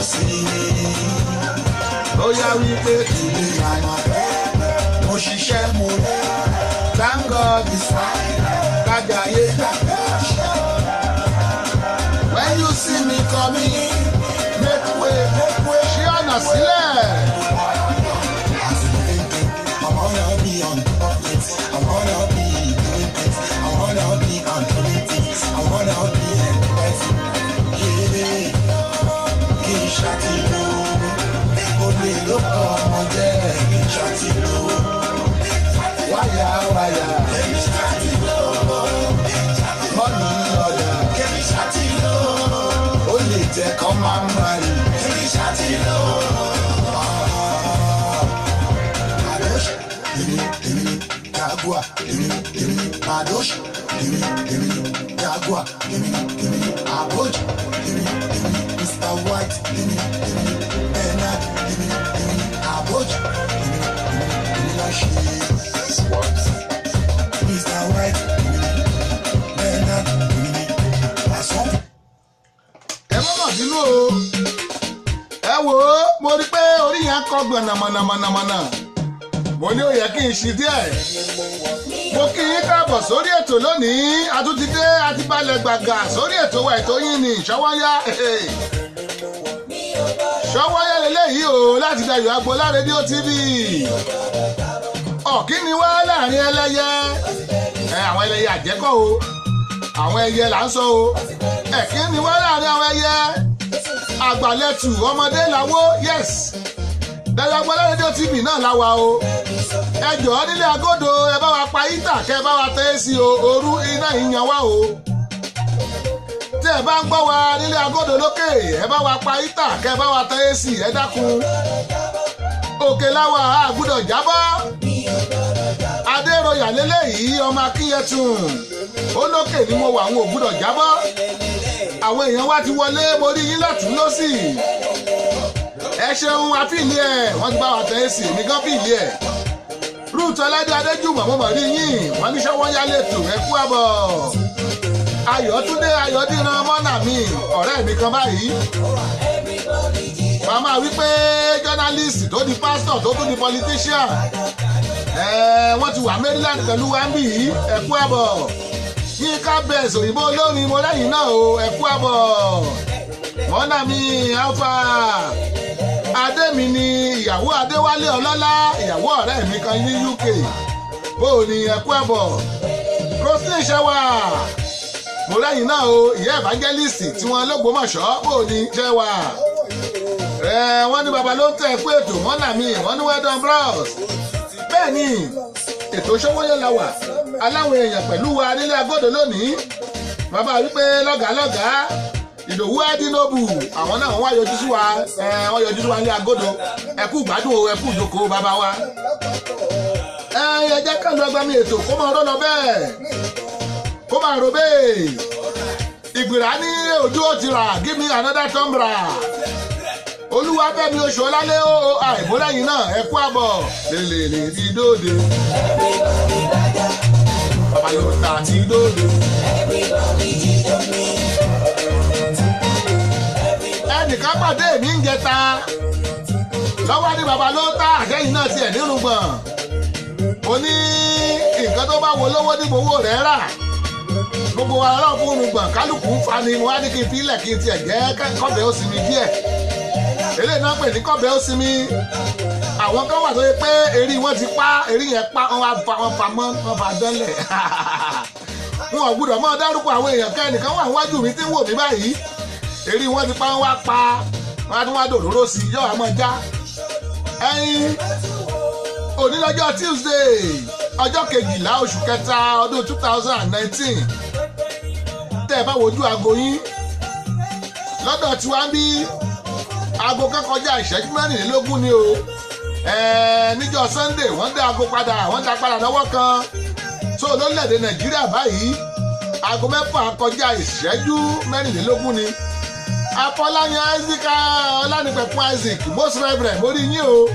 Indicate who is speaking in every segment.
Speaker 1: See me.
Speaker 2: Ó yá wípé
Speaker 1: Today na my birthday. Mo ṣiṣẹ́ mo rẹ̀.
Speaker 2: Thank God
Speaker 1: It's Friday.
Speaker 2: Kájàyé. When you see me coming, make way,
Speaker 1: Make way.
Speaker 2: Ṣí ọ̀nà sílẹ̀.
Speaker 1: As you thinking, I wanna be on top of it. I wanna be doing things. I wanna be controlling things. I wanna be expressing. Yeah, kí n ṣàtìlú. Olè ló kọ́ ọmọ jẹ́ kí n ṣàtìlú.
Speaker 2: Wáyà wáyà,
Speaker 1: Èmi ṣàtìlú.
Speaker 2: Money order.
Speaker 1: Kèmi ṣàtìlú.
Speaker 2: Ó lè jẹ́ kọ́ máa ń marry.
Speaker 1: Kèmi ṣàtìlú. Madosh, èmi èmi Jaguar, èmi èmi Madosh, èmi èmi Jaguar, èmi èmi Aboji, èmi èmi Mr. White, èmi èmi Bernard, èmi èmi Aboji, èmi èmi èmi lọ ṣe. Mr. White, èmi Bernard, èmi Wàsán.
Speaker 2: Ẹ má mà bínú o. Ẹ wò ó, mo rí pé orí yẹn kọ gbọ̀nàmọ̀nàmọ̀nàmọ̀nà. Mo ní ó yẹ kí n ṣí díẹ̀. Mo kí yín káàbọ̀ sórí ètò lónìí. A tún ti dé, a ti balẹ̀ gbàgà sórí ètò wa, ètò yín ni Ìṣọwọ́yá. Ṣọwọ́yá lélẹ́yìí o láti Dayọ̀ Agboola Rédíò TV. Ọ̀kíni wá láàrin ẹlẹ́yẹ. Ẹ àwọn ẹlẹ́yẹ àjẹkọ́ o. Àwọn ẹyẹ là ń sọ o. Ẹ̀kíni wá láàrin àwọn ẹyẹ. Àgbàlẹ̀tù ọmọdé làwọ́, yes. Dayọ̀ Agboola Rédíò TV náà la wà o. Ẹ jọ̀ọ́, nílé agodo, ẹ bá wa pa heater, kẹ́ ẹ bá wa tẹ́ ẹ sí o. Òru iná ìyàn wá o. Tí ẹ bá ń gbọ́ wa nílé agodo lókè, ẹ bá wa pa heater, kẹ́ ẹ bá wa tẹ́ ẹ sí. Ẹ dákun, òkè láwa, àgùdọ̀ jábọ́. Adéròyà lélẹ́yìí, ọmọ akínyẹtùn ó lókè ni mo wà, àwọn ògbúdọ̀ jábọ́. Àwọn èèyàn wa ti wọlé, mo rí yín lọ́tún lọ́sì. Ẹ ṣeun, àfìlì ẹ̀ wọ́n ti bá wa tẹ́ ẹ sí mi gan fìlì ẹ̀. Ruth Ọládé Adéjùmọ̀, mo mọ̀ rí yín. Wọ́n ní ṣọ́wọ́ yá lẹ́tò, ẹ kú àbọ̀. Ayọ̀túndé Ayọ̀díran mọ́nà mi, ọ̀rẹ́ mi kan báyìí, màmá wípé journalist tó di pastor tó tún di politician, wọ́n ti wà Maryland pẹ̀lú wa ń bì yìí. Ẹ kú àbọ̀. Yínká Bẹ́ẹ̀sì, òyìnbó olórin, mo lẹ́yìn náà o, ẹ kú àbọ̀. Mọ́nà mi, alfa adémi ni ìyàwó Adéwálé Ọlọ́lá, ìyàwó ọ̀rẹ́ mi kan ní UK. Bó o ní, ẹ kú àbọ̀. Roslyn ṣẹwà, mo lẹ́yìn náà o. Ìyá evangelist tí wọ́n lÓgbómọ̀ṣọ́, bó o ní ṣẹwà ẹ. Wọ́n ní baba ló ń tẹ̀ kú ètò. Mọ́nà mi, wọ́n ní well done, bros. Bẹ́ẹ̀ ni, ètò Ṣọwọ́yẹ la wà. Aláwọn èèyàn pẹ̀lú wa nílé agodo lónìí. Bàbá wípé lọ́gàá lọ́gàá Ìdòwú Ẹ́dínlóbù, àwọn náà wọ́n wá yọjú sí wa. Ẹ wọ́n yọjú sí wa nílé agodo. Ẹ kú gbádùn o, ẹ kú ìjókòó, bàbá wa. Ẹ ẹ jẹ́ ká lọ agbami ètò, kó máa rọ́ lọ bẹ́ẹ̀, kó máa ro bẹ́ẹ̀. Ìgbìrà ní ojú ó ti rà. Give me another tumbler. Olúwabẹ́mi oṣù ọlálẹ́ o, àìmúlẹ́yìn náà, ẹ kú àbọ̀. Lèlèlè ti dóde, bàbá yóò ta ti dóde. Ẹnìkan pàdé mi ń jẹta lọ́wọ́ ní bàbá ló ń ta àjẹyìn náà tiẹ̀ nírùngbọ̀n. Ó ní nǹkan tó bá wo lówó ní gbowó rẹ̀ rà. Gbogbo wa lọ́wọ́ fún irùngbọ̀n, kálukú ń fa ni. Mo wá ní kí n fi ilẹ̀, kí n tiẹ̀ jẹ́ kọ́bẹ̀ ó sinmi díẹ̀. Eléyìí náà pè ní kọ́bẹ̀ ó sinmi. Àwọn kan wà tó yẹ pé eré wọn ti pa, eré yẹn pa, wọn wá fa, wọn fa mọ́, wọn fa dánlẹ̀. Wọn ò gbúdọ̀ mọ́ dárúkọ àwọn èèyàn kan. Ẹnìkan wà níwájú mi tí ń wò mí báyìí, eré wọn ti pa, wọn wá pa, wọn á tún wá dòróró sí i, yóò wá mọ́ já ẹyin. Òní lọ́jọ́ Tuesday, ọjọ́ 12 oṣù kẹta ọdún 2019. Tẹ́ ẹ bá wojú aago yín lọ́dọ̀ tiwa ń bí, aago kan kọjá ìṣẹ́jú 24 ni o. Níjọ́ Sunday wọ́n dá aago padà, wọ́n dá padà lọ́wọ́ kan tó lórílẹ̀‐èdè Nàìjíríà báyìí. Aago 6 kọjá ìṣẹ́jú 24 ni. Afọláyan Isaac Ọlánìpẹ̀kun Isaac, most reverend, mo rí yín o.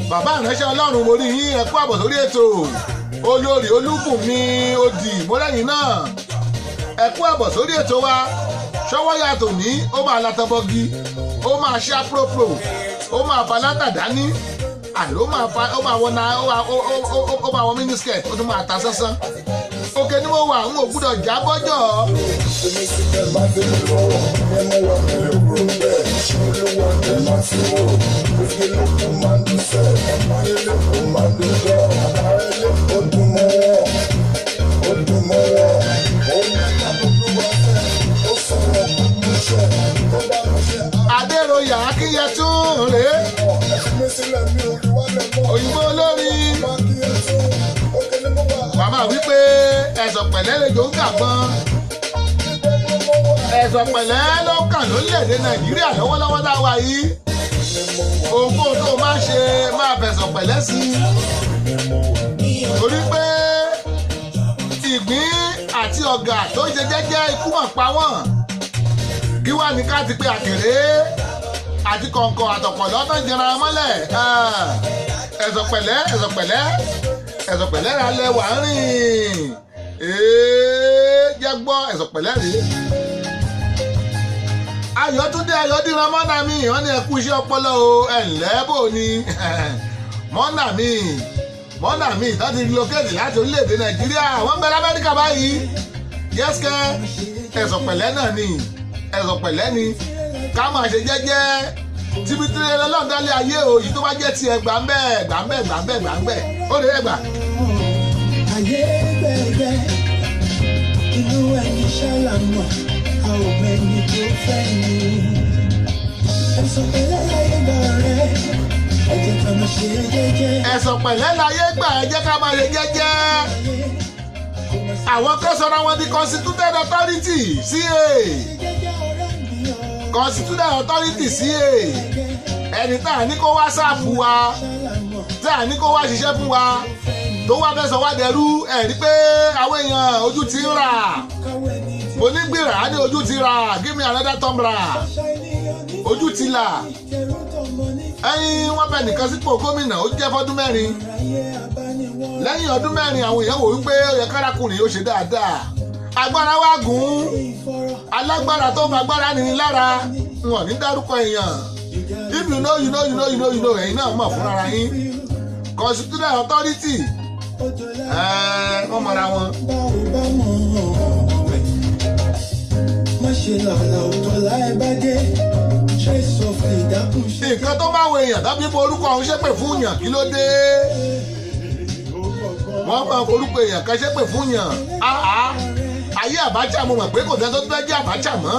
Speaker 2: Bàbá ìránṣẹ́ Ọlọ́run, mo rí yín, ẹ kú àbọ̀ sórí ètò. Olórí Olúbùnmi Odì, mo lẹ́yìn náà, ẹ kú àbọ̀ sórí ètò wa. Ṣọwọ́yà tòní ó máa latọ́bọ́gí, ó máa ṣá próprò, ó máa fa látàdání, àló máa fa, ó máa wọ na, ó máa wọ miniskirt, ó tún máa ta sánsán. Òkè ni mo wà, n ò gbúdọ̀ já bọ́jọ́. Adéròyà Akínyẹtún rèé, òyìnbó olórí màmá wípé ẹ̀sọ̀ pẹ̀lẹ́ lejò ń kàgbọ́n, ẹ̀sọ̀ pẹ̀lẹ́ ló kàn lórílẹ̀‐èdè Nàìjíríà lọ́wọ́lọ́wọ́ tá a wà yìí. Ohunkóhun tó máa ṣe máa fẹ̀sọ̀ pẹ̀lẹ́ sí i, torí pé ìgbín àti ọ̀gà tó ṣe jẹ́jẹ́ ikú mọ̀ pa wọ́n. Kí wàá ní ká ti pé àkèré àti kọ̀ǹkọ̀ àtọ̀pọ̀lọ́ tó ń jẹra mọ́lẹ̀. Ẹ̀sọ̀ pẹ̀lẹ́, ẹ̀sọ̀ pẹ̀lẹ́, ẹ̀sọ̀ pẹ̀lẹ́ rà lẹ wà ń rìn. Jẹ́ gbọ́ ẹ̀sọ̀ pẹ̀lẹ́ rèé. Ayọ̀túndé Ayọ̀dìran mọ́nà mi, wọ́n ní ẹ kú iṣẹ́ ọpọlọ o, ẹ̀ ǹlẹ́ bò ni mọ́nà mi, mọ́nà mi tó ti relocate láti orílẹ̀-èdè Nàìjíríà, wọ́n ń bẹ l'Amẹ́ríkà báyìí. Yẹ́sìkẹ́, ẹ̀sọ̀ pẹ̀lẹ́ náà ni, ẹ̀sọ̀ pẹ̀lẹ́ ni ká máa ṣe jẹ́jẹ́. Tibitire lọ́lọ́dálẹ̀ ayé o, yìí tó bá jẹ́ tiẹ̀ gbà ń bẹ́ẹ̀, gbà ń bẹ́ẹ̀, gbà ń bẹ́ẹ̀, gbà ń bẹ́ẹ̀, ó lè gbà.
Speaker 1: Ayé gbẹ̀gbẹ́, inú ẹni ṣàlàmọ̀, a ò mẹ́ni tó fẹ́ ni. Ẹ̀sọ̀ pẹ̀lẹ́ láyé gbà rẹ̀, ẹ jẹ́ ká máa ṣe jẹ́jẹ́.
Speaker 2: Ẹ̀sọ̀ pẹ̀lẹ́ láyé gbà, ẹ jẹ́ ká máa ṣe jẹ́jẹ́. Àwọn kan sọra wọn di Constituted Authority CA. Constituted Authority CA. Ẹni tá a ní kó wá sáàfù wa, tá a ní kó wá ṣiṣẹ́ fún wa, tó wá fẹ́ sọ wá dẹrú. Ẹ̀ rí pé àwọn èèyàn ojú ti ń rà. Onígbìrà á ní ojú ti rà, give me another tumbler. Ojú ti là. Ẹyin wọ́n fẹ́ nìkan sípò gómìnà, ó jẹ́ fọ́dún 4. Lẹ́yìn ọdún 4 àwọn èèyàn wò wípé ó yẹ kárakùnrin yóò ṣe dáadáa. Agbára wá gùn ún. Alágbára tó ń fagbára nini lára, wọn ò ní dárúkọ èèyàn. If you know, you know, you know, you know, you know, ẹ̀yin náà mọ̀ fúnra yín. Constitutional Authority, wọ́n mọra wọn. Nǹkan tó bá wo èèyàn tàbí forúkọ ọ̀hún ṣépè fún yàn, kí ló dé? Wọ́n máa forúkọ èèyàn kan ṣépè fún yàn. Ayé Abacha, mo mọ̀ pé kò sẹ́ni tó fẹ́ jẹ́ Abacha mọ́.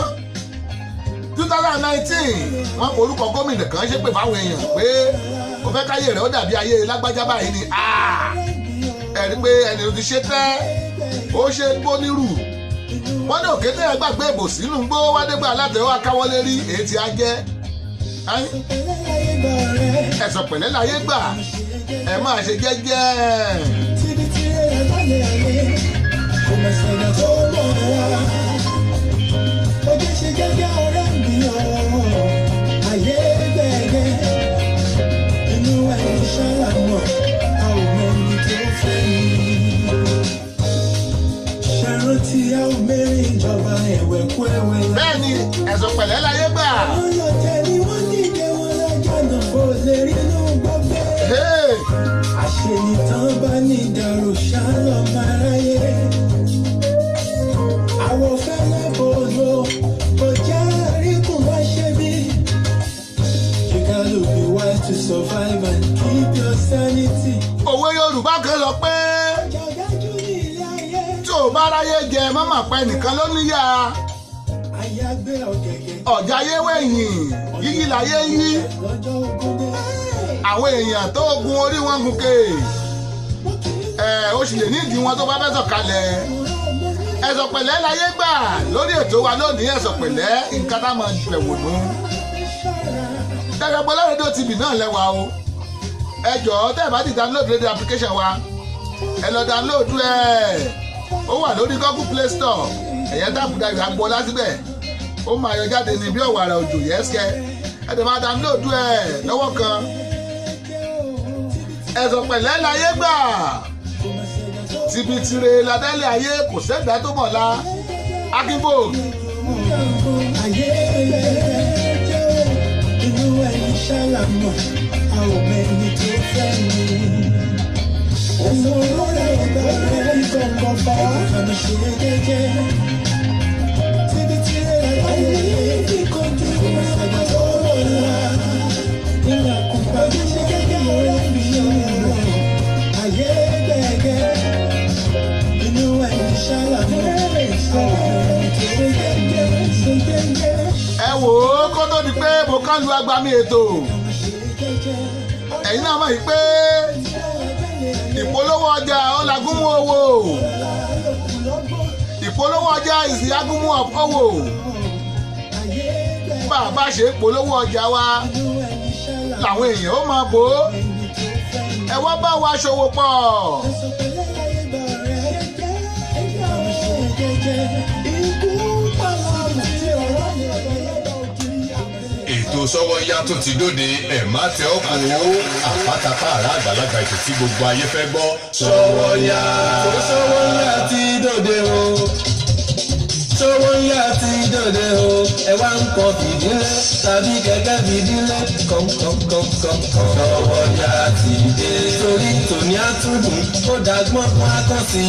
Speaker 2: 2019 wọ́n forúkọ gómìnà kan ṣépè fáwọn èèyàn pé ó fẹ́ káyé rẹ̀ ó dàbí ayé lágbájá báyìí ni. Ẹ rí pé ẹni tó ti ṣe tẹ́ ó ṣe gbónírù. Wọ́n ní òkété ẹ gbàgbé ìbò sínú gbó wádégbà alátẹ̀wá káwọ́lé rí èyí tí a jẹ́. Ẹ̀sọ̀ pẹ̀lẹ́ láyé gbà, ẹ máa ṣe jẹ́jẹ́. Bẹ́ẹ̀ni, ẹ̀sọ̀ pẹ̀lẹ́ láyé gbà.
Speaker 1: Àṣenìtàn bá ní ìdàrú ṣálọ̀ máa ráyè. Àwọ̀ fẹ́lẹ́ bòlò kò jẹ́ àríkùn wá ṣe bí. You gotta be wise to survive and keep your sanity.
Speaker 2: Òwe Yorùbá kan sọ pé
Speaker 1: Jọ̀dájú ní ilé ayé.
Speaker 2: tí ò bá ráyé jẹ mọ́mọ́ pẹ́ nìkan ló níyà.
Speaker 1: Àyàgbé ọ̀gẹ̀gẹ̀.
Speaker 2: Ọ̀jà ayé wẹ̀yìn, yíyí láyé yí.
Speaker 1: Lọ́jọ́ ogún dé.
Speaker 2: Àwọn èèyàn tó gun orí wọn gùnkè. Ó sì lè ní ìdí wọn tó bá fẹ́ sọ̀kalẹ̀. Ẹ̀sọ̀ pẹ̀lẹ́ láyé gbà lórí ètò wa lónìí. Ẹ̀sọ̀ pẹ̀lẹ́ nǹkan tá máa bẹ̀wò nù. Dàgbàgbọ́ Rédíò TV náà lẹ́wà o. Ẹ jọ̀ọ́ tẹ́ ẹ bá ti download radio application wa, ẹ lọ download ẹ̀. Ó wà lórí Google Play Store. Ẹ̀yẹ́ dàbùdà ìgbàgbọ́ lásìbẹ̀. Ó máa yọ jáde ní bí ọ̀wàrà òjò yẹ́sẹ̀. Ẹ tẹ̀ máa download ẹ̀ lọ́wọ́ kan. Ẹ̀sọ̀ pẹ̀lẹ́ láyé gbà. Tibitire ládẹ́lẹ̀ ayé, kò sẹ́dá tó mọ̀ la. Akínbó.
Speaker 1: Ayé jẹ́ inú ẹni ṣàlámọ̀, a ò mẹ́ni tó fẹ́ ni. Òun rọra ọgbà rẹ̀ kọ̀ọ̀kan fà á. Àmì ṣe jẹ́jẹ́. Tíbi tí ayé fi kojú ẹ̀gbọ́n tó lọ́la. Nígbà kúpa bí ṣe gẹ́gẹ́ fi ọ̀rọ̀. Ayé gbẹ̀gẹ́. Inú ẹni ṣàlámọ̀, a ò mẹ́ni tó fẹ́ ni. Ṣe jẹ́jẹ́.
Speaker 2: Ẹ wò ó, kó tó di pé mo kán lu agbami ètò, ẹ̀yin náà mọ̀ yìí pé ìpolówó ọjà ọ̀làgúnmú owó, ìpolówó ọjà is the agúnmú of owó. Bá a bá ṣe polówó ọjà wa làwọn èèyàn ó máa bò ó. Ẹ wá bá wa ṣòwò pọ̀.
Speaker 3: Ètò Sọ́wọ́nyá tó ti dóde, ẹ̀ má tẹ ọ́ kó àpátápá àrà àgbàlagbà, ètò tí gbogbo ayé fẹ́ gbọ́. Sọ́wọ́nyá.
Speaker 4: Sọ́wọ́nyá ti dòde o, Sọ́wọ́nyá ti dòde o. Ẹ wá ń kọ fìdílé tàbí kẹ̀kẹ́ fìdílé kọ̀ǹkọ̀ǹkọ̀ǹkọ̀. Sọ́wọ́nyá ti dé torí tòní àtúndùn, ó dàgbọ́n fún akọ́sí.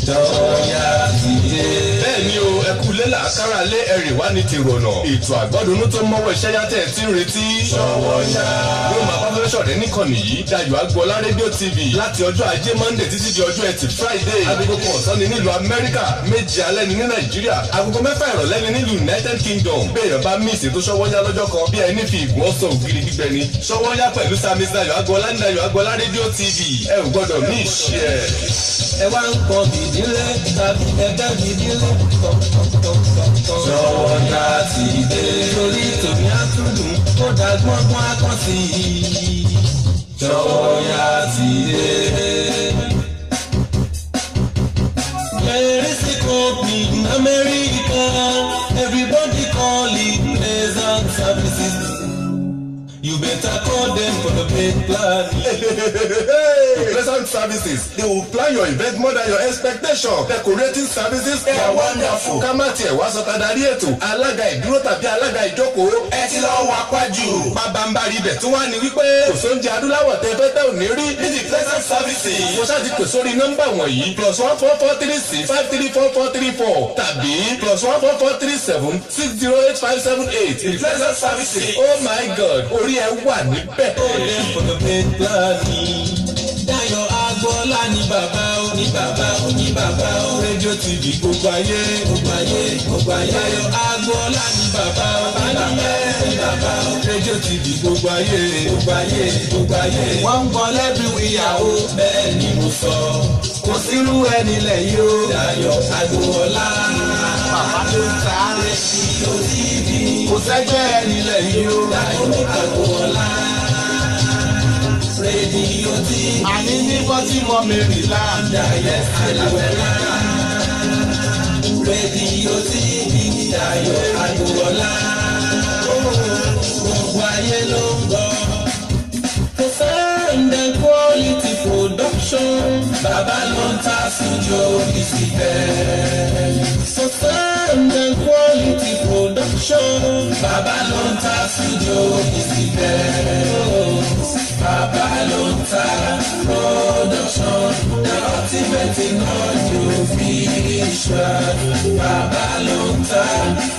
Speaker 4: Sọ́wọ́nyá ti dé.
Speaker 3: Bẹ́ẹ̀ ni o, ẹ kú lé làákàrà lé ẹ̀rì wá ní tèrò ọ̀nà. Ètò àgbọ́dúnú tó mọ́wọ́ iṣẹ́ yá tẹ̀ tí ń retí. Sọ́wọ́nyá. Yóò máa bá fẹ́ ṣọ̀rẹ́ níkànnì yìí, Dayọ̀ Agboola Rédíò TV, láti ọjọ́ Ajé Monday títí di ọjọ́ Ẹtì Friday. 1:00 ọ̀sán ni nílùú Amẹ́ríkà, 7 alẹ́ ni ní Nàìjíríà, 6:30 ìrọ̀lẹ́ ni nílùú United Kingdom. Béèyàn bá miss ètò Sọ́wọ́nyá lọ́jọ́ kan, bí ẹni fi ìgùn ọ̀sán ògiri gbígbẹ ni. Sọ́wọ́nyá pẹ̀lú Sami Dayọ̀ Agboola ní Dayọ̀ Agboola Rédíò TV, ẹ ò gbọ́dọ̀ miss ẹ̀.
Speaker 4: Ẹ wá ń kọ fìdílé tàbí kẹ̀kẹ́ fìdílé kọ̀ǹkọ̀ǹkọ̀ǹkọ̀. Sọ́wọ́nyá ti dé torí tòní àtúndùn, ó dàgbọ́n akọ́sí. Sọ́wọ́nyá ti dé. There is a company in America, everybody call it Pleasant Services. You better call them for the big plan.
Speaker 3: Pleasant Services, they will plan your event more than your expectation. Decorating services, they are wonderful. Ká má tiẹ̀ wá sọ tadarí ètò, alága ìdúró tàbí alága ìjókòó. Ẹ ti lọ wá pájú. Pabambari ibẹ̀ tún wá ní wípé kò sóúnjẹ adúláwọ̀ tẹ fẹ́ tẹ́ ò ní rí ní ti Pleasant Services. Mo ṣáà ti pè sórí nọ́mbà wọ̀nyí: +1 443 653 4434 tàbí +1 443 760 8578. The Pleasant Services, oh my God, orí ẹ wà níbẹ̀.
Speaker 4: Call them for the big plan. Dayọ̀ Agboola ní bàbá ó, ní bàbá ó, ní bàbá ó. Rédíò TV gbogbo ayé, gbogbo ayé, gbogbo ayé. Dayọ̀ Agboola ní bàbá ó, ní bàbá ó, ní bàbá ó. Rédíò TV gbogbo ayé, gbogbo ayé, gbogbo ayé. Wọ́n ń gbọ́ l'everywhere o, bẹ́ẹ̀ ni mo sọ. Kò sírú ẹni lẹ̀ yìí o. Dayọ̀ Agboola.
Speaker 2: Bàbá ló ń ta.
Speaker 4: Rédíò TV.
Speaker 2: Kò sẹ́gbẹ́ ẹni lẹ̀ yìí o.
Speaker 4: Dayọ̀ Agboola. Rédíò TV.
Speaker 2: Àní ní Baltimore, Maryland.
Speaker 4: Dayọ̀ Agboola. Rédíò TV. Dayọ̀ Agboola. Gbogbo ayé ló ń gbọ́. For sound and quality production, Bàbá ló ń ta studio is the best. For sound and quality production, Bàbá ló ń ta studio is the best. Bàbá ló ń ta production, the ultimate in audio visual. Bàbá ló ń ta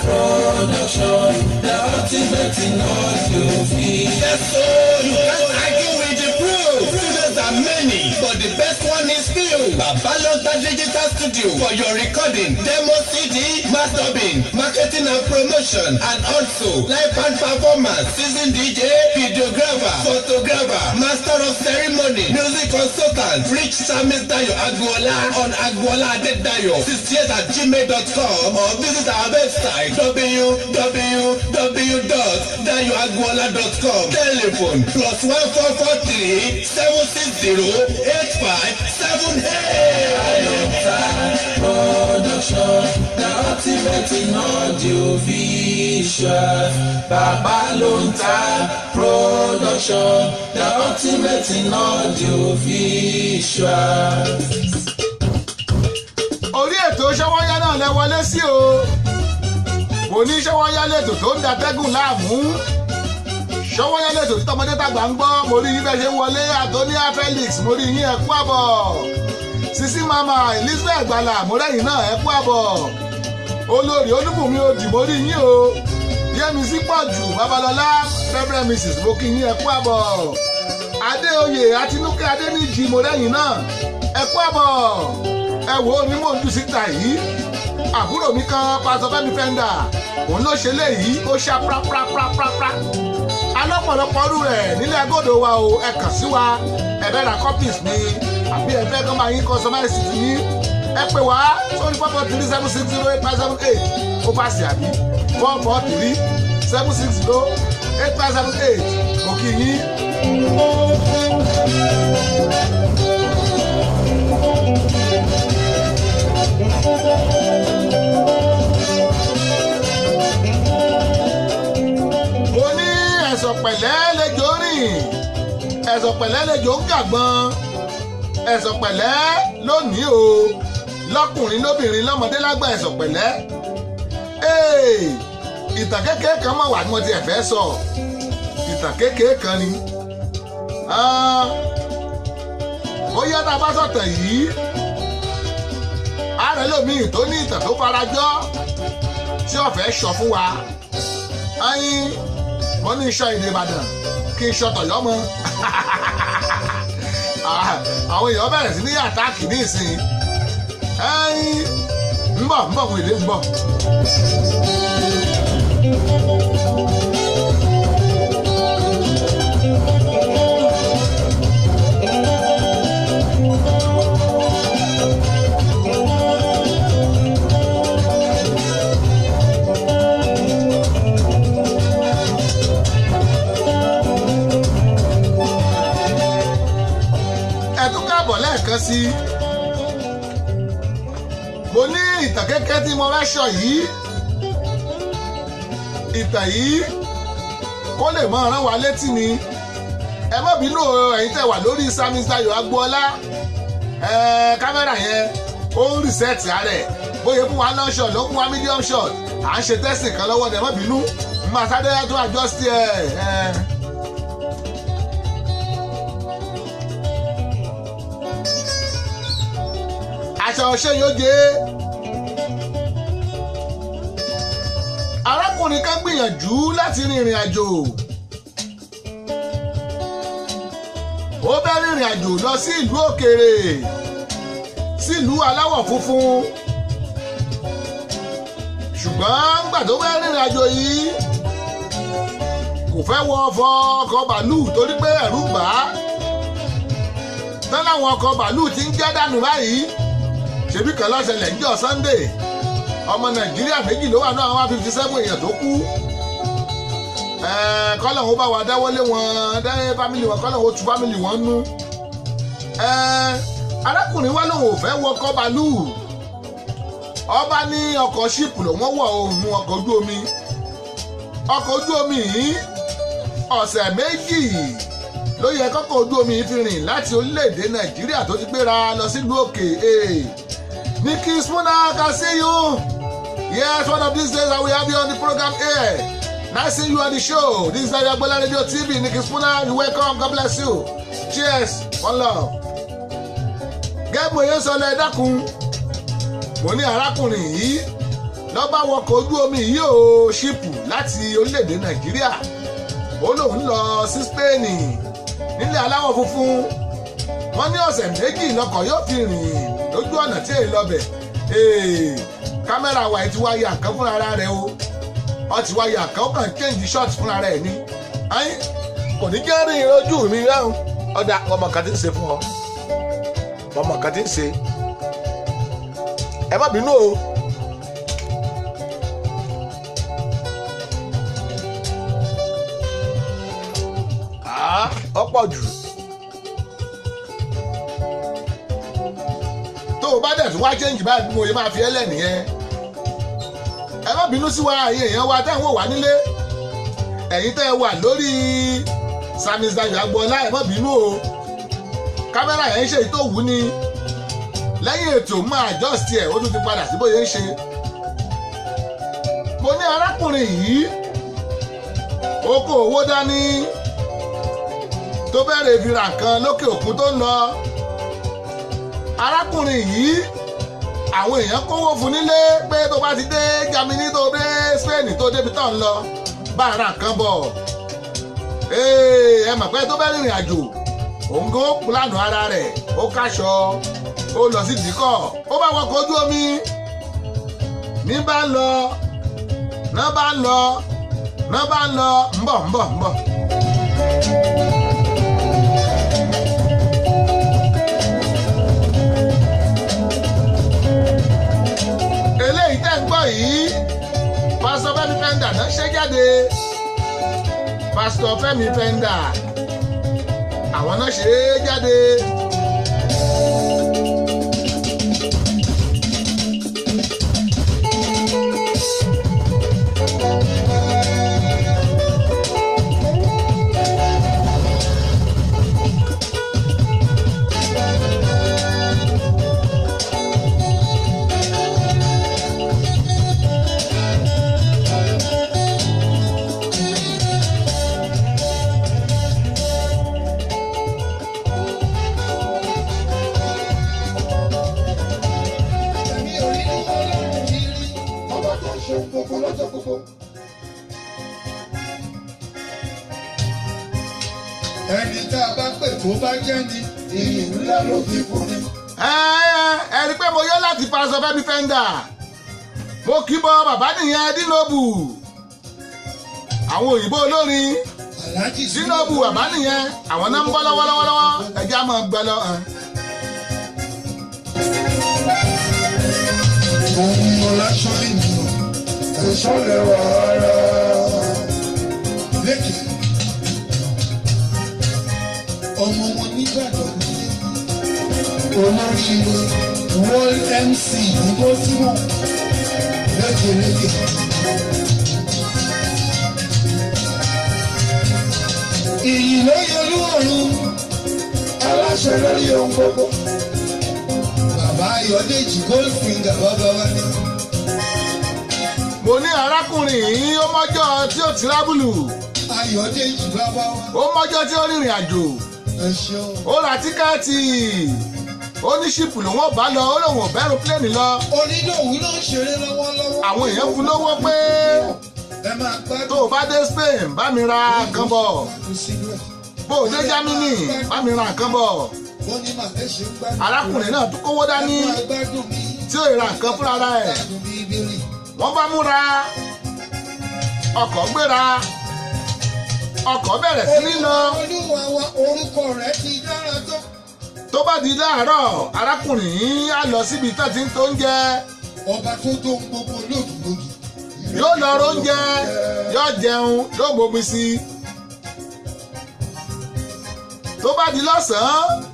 Speaker 4: production, the ultimate in audio visual.
Speaker 3: Yes, so you can't argue with the proof. Studios are many, but the best one is few. Babalonta Digital Studio for your recording, demo CD, mastering, marketing and promotion, and also live band performance, season DJ, videographer, photographer, master of ceremony, music consultant. Reach Samis Dayo Agboola on agboola adedayo68@gmail.com or visit our website www.dayoagboola.com. Telephone +1 443 760 8578.
Speaker 4: Production, the ultimate in audio visual. Bàbá ló ń ta production, the ultimate in audio visual.
Speaker 2: Orí ètò Ṣọwọ́nyá náà lẹ wọlé sí o. Mo ní Ṣọ́wọ́nyá lẹ́tò tó ń datẹ́gùn láàmú. Ṣọ́wọ́nyá lẹ́tò tí tọmọdé tàgbà ń gbọ́. Mo rí yín bẹ́ẹ̀ ṣe ń wọlé. Antonia Felix, mo rí yín, ẹ kú àbọ̀. Sisi Mama Elizabeth Gbala, mo rẹ́yìn náà, ẹ kú àbọ̀. Olórí Olúbùnmi Odì, mo rí yín o. Yẹ́misí Pọ̀jù Babalọ́lá, Reverend Mrs, mo kí yín, ẹ kú àbọ̀. Adéoyè Àtinúkẹ́ Adéníjì, mo rẹ́yìn náà, ẹ kú àbọ̀. Ẹ wo ni mò ń jù síta yìí, àbúrò mi kan, Pásọ Fẹ́mi Fẹ́ndà, òun ló ṣe léyìí, ó ṣá práprápráprápra alọ́pọ̀lọpọ̀ ọdún rẹ̀ nílẹ̀ agodo wa o. Ẹ kàn sí wa, ẹ fẹ́ ra copies ni àbí ẹ fẹ́ kán máa yín customize ti yín, ẹ pè wá sórí 443-760-8578. Ó fàṣẹ àbí 443-760-8578. Mo kí yín. Mo ní ẹ̀sọ̀ pẹ̀lẹ́ lejò rìn, ẹ̀sọ̀ pẹ̀lẹ́ lejò ń gàgbọ́n, ẹ̀sọ̀ pẹ̀lẹ́ lónìí o, lọ́kùnrin lóbìnrin lọ́mọdé lágbà, ẹ̀sọ̀ pẹ̀lẹ́. Ìtàn kékeré kan mọ̀ wá ní mo ti ẹ̀ fẹ́ sọ, ìtàn kékeré kan ni. Bóyá tá a bá sọ̀tàn yìí, ààrẹ lómi tó ní ìtàn tó farajọ́ tí ó fẹ́ sọ fún wa. Ayin mo ní iṣọ́ èdè Ìbàdàn kí n ṣọtọ̀ yọ́mọ. Àwọn èèyàn bẹ̀rẹ̀ sí ní àtáàkì ní ìsìn. Ẹyin ń bọ̀ ń bọ̀ mo èdè ń bọ̀. Ẹ tún káàbọ̀ lẹ́ẹ̀kan sí i. Mo ní ìtàn kékeré tí mo fẹ́ sọ yìí, ìtàn yìí kó lè mọ rán wa létí ni. Ẹ má bínú o, ẹ̀yin tẹ́ wà lórí Samis Dayo Agboola, kámẹ́rà yẹn ó ń reset rẹ̀, bóyá fún wa long shot ló fún wa medium shot, à ń ṣe testing kan lọ́wọ́ ni, ẹ má bínú, máa sáré tó adjust ẹ̀. Aṣọ ṣe yóò jẹ́. Arákùnrin kan gbìyànjú láti rin ìrìn àjò. Ó bẹ́ rìnrìn àjò lọ sí ìlú òkèèrè, sílùú aláwọ̀ funfun. Ṣùgbọ́n nígbà tó bẹ́ rìnrìn àjò yìí, kò fẹ́ wọ ọkọ̀ bàálù torí pé ẹ̀rù bà á. Tán láwọn ọkọ̀ bàálù ti ń jẹ́ dànù báyìí. Ṣebí kan lọ́sẹ̀lẹ̀ níjọ́ Sunday, ọmọ Nàìjíríà méjì ló wà náà, 157 èèyàn tó kú. Kọ́lọ̀ ó bá wa dáwọ́lé wọn, dáwọ́ fámìlì wọn, kọ́lọ̀ ó tu fámìlì wọn nú. Arákùnrin wa lòun ò fẹ́ wọkọ̀ bàálù, ọba ní ọkọ̀ ṣíìpù lòun wọ̀, òun ọkọ̀ ojú omi. Ọkọ̀ ojú omi yìí ọ̀sẹ̀ méjì ló yẹ kọ́kọ́ ojú omi yìí fi rìn láti orílẹ̀-èdè Nàìjíríà tó ti gbéra lọ sílùú òkè. Nikki Spooner, can see you. Yes, one of these days I will have you on the program here. Nice seeing you on the show. This is Dayo Agboola Radio TV. Nikki Spooner, you welcome. God bless you. Cheers. One love. Gẹ́gẹ́ bóyá sọ lọ, ẹ dákun. Mo ní arákùnrin yìí ló bá wọkọ̀ ojú omi yìí ó ṣípù láti orílẹ̀-èdè Nàìjíríà. Ó lóun lọ sí Spain nílẹ̀ aláwọ̀ funfun. Wọ́n ní ọ̀sẹ̀ méjì lọkọ̀ yóò fi rìn lójú ọ̀nà tí èyí lọ́bẹ̀. Kámẹ́rà wa ti wá ya nǹkan fúnra rẹ̀ o, ọ ti wá ya nǹkan, ó kàn change shot fúnra rẹ̀ ni. Kò ní jẹ́ rìn ojú mi ráhùn. Ọ̀dà ọmọ kan ti ń ṣe fún ọ, ọmọ kan ti ń ṣe, ẹ má bínú o. Ó pọ̀ jù. Tó o bá dẹ̀ tún wá change báyìí, bí mo yẹ máa fi ẹ́ lẹ̀ nìyẹn. Ẹ má bínú sí wa, ẹ̀yin èèyàn wa tẹ́ ń wò wá nílé, ẹ̀yin tẹ́ ẹ wà lórí Samis Dayo Agboola, ẹ má bínú o. Kámẹ́rà yẹn ń ṣe èyí tó wù ní lẹ́yìn ètò, máa adjust ẹ̀, ó tún ti padà sí bóyá ń ṣe. Mo ní arákùnrin yìí ó kó owó dání tó bẹ̀rẹ̀ fi ra nǹkan lókè òkun tó ń lọ. Arákùnrin yìí àwọn èèyàn kówó fún nílé pé tó bá ti dé Germany tó dé Spain tó débi tó ń lọ bá ra nǹkan bọ̀. Ẹ mọ̀ pé tó bẹ́ rìnrìn àjò òun kò pílànù ara rẹ̀, ó káṣọ, ó lọ sí ìdíkọ̀, ó bá wọkọ̀ ojú omi ní bá ń lọ náà bá ń lọ náà bá ń lọ ń bọ̀ ń bọ̀ ń bọ̀. Eléyìí tẹ́ ń gbọ́ yìí, Pásítọ̀ Fẹ́mi Fẹ́ndà náà ṣe jáde. Pásítọ̀ Fẹ́mi Fẹ́ndà àwọn náà ṣe é jáde.
Speaker 5: Ẹni tá a bá pè tó bá jẹ́ ni iyì ńlá ló fi fún ni.
Speaker 2: Ẹ rí i pé mo yọ láti Pásítọ̀ Fẹ́mi Fẹ́ndà, mo kì í bọ bàbá nìyẹn Dínòbù, àwọn òyìnbó olórin Dínòbù bàbá nìyẹn, àwọn náà ń bọ́ lọ́wọ́lọ́wọ́, ẹ̀jẹ̀ á máa gbẹ lọ.
Speaker 5: Òun ọ̀làṣọ́ ènìyàn ẹ̀ṣọ́ lẹ́wà ara lékè. Ọmọ wọn nígbàdàn ní olóríire World MC ní Baltimore lékeleke. Ìyìn ló yọlú ọ̀run aláṣẹ lórí ohun gbogbo. Bàbá Ayọ̀dèjì Goldfinger bàbá wa ní.
Speaker 2: Mo ní arákùnrin yìí ó mọ́jọ́ tí ó tírábùlù.
Speaker 5: Ayọ̀dèjì bàbá wa.
Speaker 2: Ó mọ́jọ́ tí ó rìnrìn àjò. Ó ra tíkẹ́ẹ̀tì, ó ní ṣíìpù lòun ò bá lọ, ó lòun ò bẹ́rù pílẹ̀nì lọ.
Speaker 5: Onídòwú ló ń ṣeré lọ́wọ́lọ́wọ́.
Speaker 2: Àwọn èèyàn fún lówó pé tó o bá dé Spain bá mi ra nǹkan bọ̀, bó o dé Germany bá mi ra nǹkan bọ̀. Arákùnrin náà tún kówó dání tí ó ra nǹkan fúnra rẹ̀. Wọ́n bá múra ọkọ̀ gbéra, ọkọ̀ bẹ̀rẹ̀ sí ní lọ.
Speaker 5: Olúwa wa orúkọ rẹ̀ ti dára tó.
Speaker 2: Tó bá di láàárọ̀ arákùnrin yìí á lọ síbi tó ti ń tó oúnjẹ.
Speaker 5: Ọba tó tó ń gbogbo lòdìlòdì.
Speaker 2: Yóò lọ róúnjẹ, yóò jẹun, yóò bomi sí i. Tó bá di lọ́sàn-án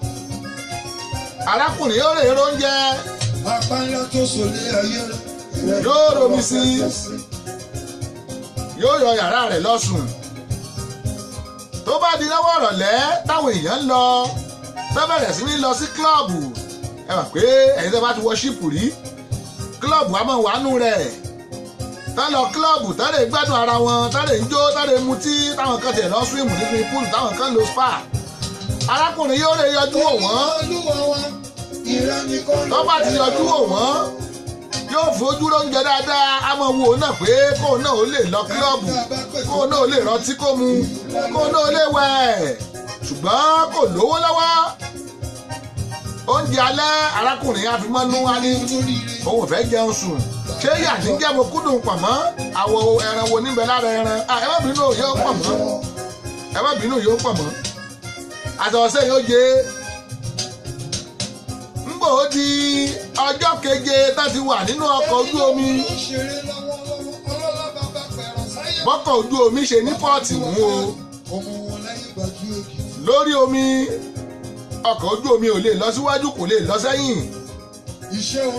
Speaker 2: arákùnrin yóò rè róúnjẹ.
Speaker 5: Apá ńlá tó sọlé ayé rẹ̀.
Speaker 2: Yóò romi sí i, yóò yọ yàrá rẹ̀ lọ́sùn. Tó bá di lọ́wọ́ ìrọ̀lẹ́ táwọn èèyàn ń lọ tó bẹ̀rẹ̀ sí ní lọ sí kílọ̀bù. Ẹ mọ̀ pé ẹ̀yin tó bá ti wọ ṣíìpù rí, kílọ̀bù á máa wà nù rẹ̀. Tá lọ kílọ̀bù, tá lè gbádùn ara wọn, tá lè jó, tá lè mutí, táwọn kan tẹ̀ lọ swim nínú púùlù, táwọn kan lọ spa. Arákùnrin yóò lè yọjú wò wọ́n. Tó bá ti yọjú wò wọ́n, yóò fojú lóúnjẹ dáadáa, á máa wo òun náà pé kóun náà ó lè lọ kílọ̀bù, kóun náà ó lè rántí kó mu, kóun náà ó lè wẹ̀, ṣùgbọ́n kò lówó lọ́wọ́. Oúnjẹ alẹ́ arákùnrin àfimọ́nú á ní òun ò fẹ́ jẹun sùn. Ṣé yà ní jẹ́ mo kúndùn pọ̀nmọ́? Àwọ̀ ẹran wo níbẹ̀ lára ẹran? Ẹ má bínú yóò pọ̀nmọ́. Ẹ má bínú yóò pọ̀nmọ́. Àtọ̀sẹ̀ yóò jẹ. Ńgbò ó di ọjọ́ keje tá ti wà nínú ọkọ̀ ojú omi. Bọ́kọ̀ ojú omi ṣe ní pọ́ọ̀tì mú o. Lórí omi, ọkọ̀ ojú omi ò lè lọ síwájú, kò lè lọ sẹ́yìn.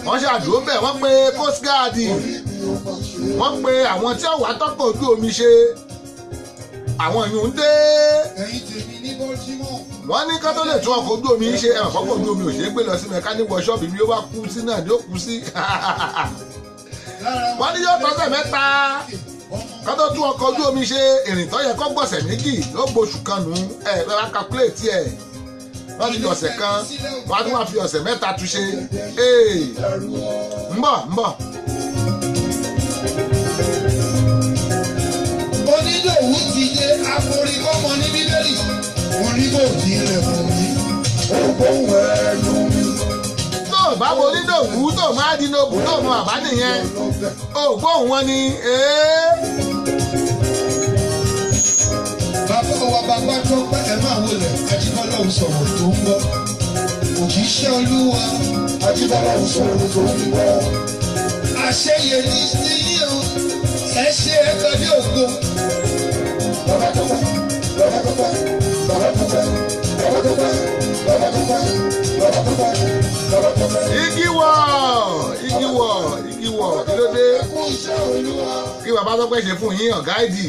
Speaker 2: Wọ́n ṣàdúró bẹ́ẹ̀, wọ́n pe Coast Guard, wọ́n pe àwọn tí ọ̀wá tọ́kọ̀ ojú omi ṣe. Àwọn yìí ń dé. Wọ́n ní ká tó lè tún ọkọ̀ ojú omi ṣe, ẹ̀rọ ọkọ̀ ojú omi ò ṣe é gbé lọ sí mẹkáníìkì wọ́ṣọ́ọ̀bù bí ó bá kú sí náà ni ó kú sí. Wọ́n ní yóò tọ́sẹ̀ 3 kó tó tún ọkọ̀ ojú omi ṣe. Ìrìn tó yẹ kó gbọ̀sẹ̀ 2 ló gbóṣù kan nù. Ẹ bẹ́ẹ̀ bá calculate ẹ̀, wọ́n ti fi ọ̀sẹ̀ kan, wọ́n á tún wá fi ọ̀sẹ̀ 3 túnṣe. Ń bọ̀ ń bọ̀.
Speaker 5: Onídòwú ti dé àforíkọ́mọ ní Bíbélì.
Speaker 1: Onígbò kí ilẹ̀kùn mi, ó gbóhùn ẹnu mi.
Speaker 2: Tó o bá bo onídòwú tó o máa dín lóògùn tó o mọ àbá nìyẹn, o gbóhùn wọn ni.
Speaker 5: Bàbá wa bàbá tó pẹ́ ẹ máa wọlé Ajíbọ́lá ò sọ̀rọ̀ tó ń gbọ́. Òjíṣẹ́ Olúwa
Speaker 1: Ajíbọ́lá ò sọ̀rọ̀ tó ń gbọ́.
Speaker 5: Àṣeyẹ ní yín o, ẹ ṣe é kọjú ògo.
Speaker 1: Bàbá tó pẹ́, bàbá tó pẹ́, bàbá tó pẹ́, bàbá tó pẹ́, bàbá tó pẹ́, bàbá tó pẹ́, bàbá tó pẹ́.
Speaker 2: Igi wọ̀, igi wọ̀, igi wọ̀, kí ló dé?
Speaker 1: Ẹ kú iṣẹ́ Olúwa.
Speaker 2: Kí bàbá tó pẹ́ ṣe fún yín ọ̀gá ìdì?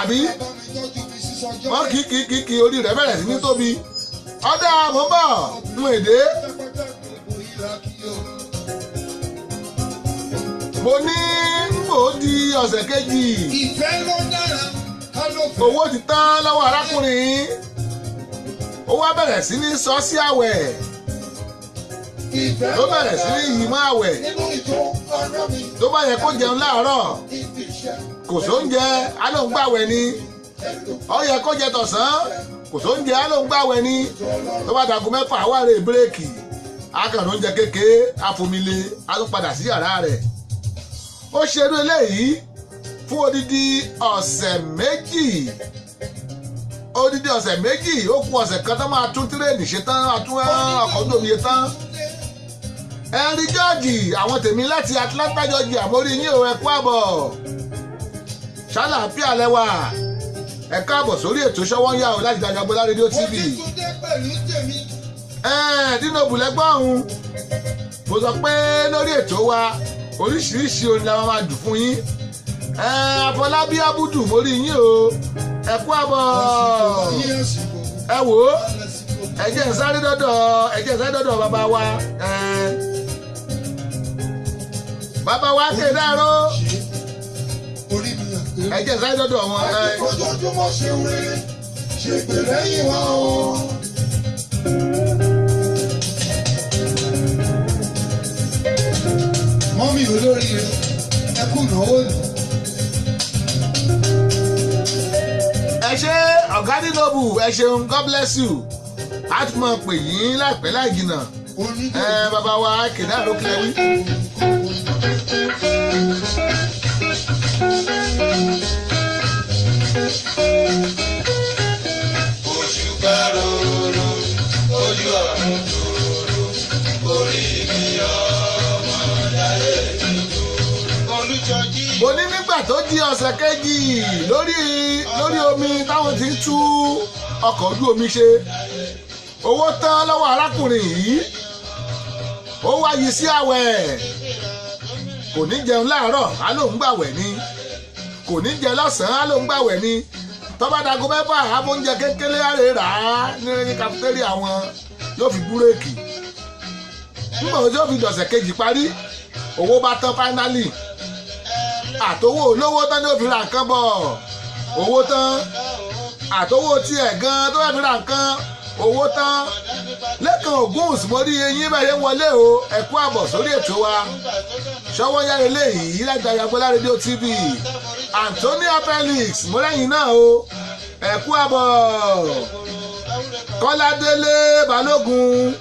Speaker 2: Àbí
Speaker 5: Bàbá mi tọ́jú mi sísọjọ́.
Speaker 2: wọ́n kì í kì í kì í orí rẹ̀ bẹ̀rẹ̀ sí ní tóbi. Ọ̀dà mò ń bọ̀ ń èdè.
Speaker 5: Pátápátá gbogbo ìlà kí o.
Speaker 2: Mo ní ń bò ó di ọ̀sẹ̀ kejì.
Speaker 5: Ìfẹ́ ló dára ká ló fẹ́.
Speaker 2: Owó ti tán lọ́wọ́ arákùnrin. Ó wá bẹ̀rẹ̀ sí ní sọ sí àwẹ̀.
Speaker 1: Ìfẹ́
Speaker 2: Ló bẹ̀rẹ̀ sí ní yìí mọ́ àwẹ̀.
Speaker 1: Nínú ìjọ ara mi,
Speaker 2: Tó bá yẹ kó jẹun láàárọ̀,
Speaker 1: ibi iṣẹ́,
Speaker 2: kò sóúnjẹ, á lóun gbàwẹ̀ ni. Ó yẹ kó jẹ tọ̀sán, kò sóúnjẹ, á lóun gbàwẹ̀ ni. Tó bá dago 6 wá rè bírèkì. Akànnì oúnjẹ kékeré, àfomile, á tún padà sí yàrá rẹ̀. Ó ṣerú eléyìí fún odidi ọ̀sẹ̀ 2. Odidi ọ̀sẹ̀ 2, ó kù ọ̀sẹ̀ kan tó máa tún tírèènì ṣe tán, máa tún ọkọ̀ ojú omi ṣe tán. Henry George, àwọn tèmi láti Atlanta Georgia, mo rí yín o, ẹ kú àbọ̀. Ṣàlàáfíà lẹ́wà. Ẹ káàbọ̀ sórí ètò Ṣọwọ́nyá o láti Dayọ̀ Agboola Rédíò
Speaker 5: Mo
Speaker 2: TV.
Speaker 5: ti tún dé pẹ̀lú tèmi.
Speaker 2: Dínà Òbúlẹ́gbọ́n ọ̀hún. Mo sọ pé lórí ètò wa oríṣiríṣi orin la máa dùn fún yín. Afọlábí Abudu, mo rí yín o, ẹ kú àbọ̀. Ẹ wò ó, ẹ jẹ́ n sáré dọ́dọ̀, ẹ jẹ́ n sáré dọ́dọ̀ bàbá wa. Bàbá wa kéde àró, ẹ jẹ́ n sáré dọ́dọ̀ wọn.
Speaker 1: Ojoojúmọ́ ṣe rere, ṣe gbè lẹ́yìn wa o.
Speaker 5: Mọ́mí olóríire, ẹ kú ìnáwó ni.
Speaker 2: Ẹ ṣé ọ̀gá Dinobu, ẹ ṣeun, God bless you. A tún máa pè yín láìpẹ́ láì jìnnà. Bàbá wa kéde àró kílẹ̀ wí.
Speaker 4: Ojú bá rorò, ojú ọ̀run tòrò, orí mi ọmọ láyé mi tòrò. Olújọjí.
Speaker 2: Mo ní nígbà tó di ọ̀sẹ̀ kejì lórí omi táwọn ti ń tú ọkọ̀ ojú omi ṣe, owó tán lọ́wọ́ arákùnrin yìí. Ó wá yí sí àwẹ̀, kò ní jẹun láàárọ̀, á lóun gbàwẹ̀ ni. Kò ní jẹ lọ́sàn-án, á lóun gbàwẹ̀ ni. Tó bá dago 6, á fún oúnjẹ kékeré, á lè rà á ní kafitẹ́rì àwọn, yóò fi búrẹ́kì. Nígbà tó fi dọ̀sẹ̀ kejì parí, owó bá tán fáínálì. Àtowó olówó tán ni ó fi ra nǹkan bọ̀, owó tán. Àtowó tiẹ̀ gan tó fẹ́ fi ra nǹkan, owó tán. Lẹ́kàn Ògúnwùsì, mo rí eyín bẹ́ẹ̀ ń wọlé o, ẹ kú àbọ̀ sórí ètò wa Ṣọwọ́nyá eléyìí láti Dayọ̀ Agboola Rédíò TV. Antonia Felix, mo lẹ́yìn náà o, ẹ kú àbọ̀. Kọ́ládélé Balógun,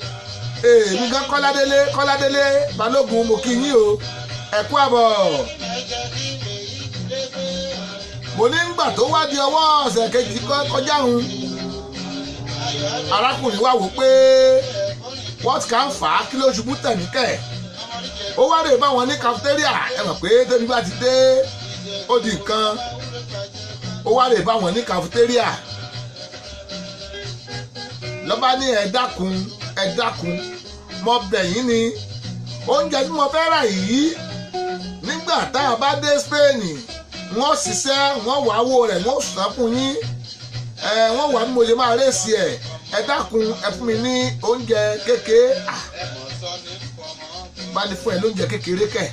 Speaker 2: èmi gan Kọ́ládélé Balógun, mo kí yín o, ẹ kú àbọ̀. Mo ní ngbà tó wá di ọwọ́ ọ̀sẹ̀ kejì kọjá òun, arákùnrin wa wò pé what can fà á, kí ló ṣubú tẹ̀mí kẹ̀. Ó wá rè bá wọn ní cafeteria, ẹ mọ̀ pé tẹ́bí bá ti dé ó di nǹkan. Ó wá rè bá wọn ní cafeteria, lọ́ba ní ẹ dákun, ẹ dákun, mo bẹ̀ yín ni, oúnjẹ tí mo fẹ́ rà yìí, nígbà tá a bá dé Spain, wọ́n ṣiṣẹ́, wọ́n wá owó rẹ̀, wọ́n san fún yín, wọ́n wà bí mo ṣe máa rèsì ẹ̀, ẹ dákun, ẹ fún mi ní oúnjẹ kékeré. Bá ní fún ẹ lóúnjẹ kékeré kẹ̀,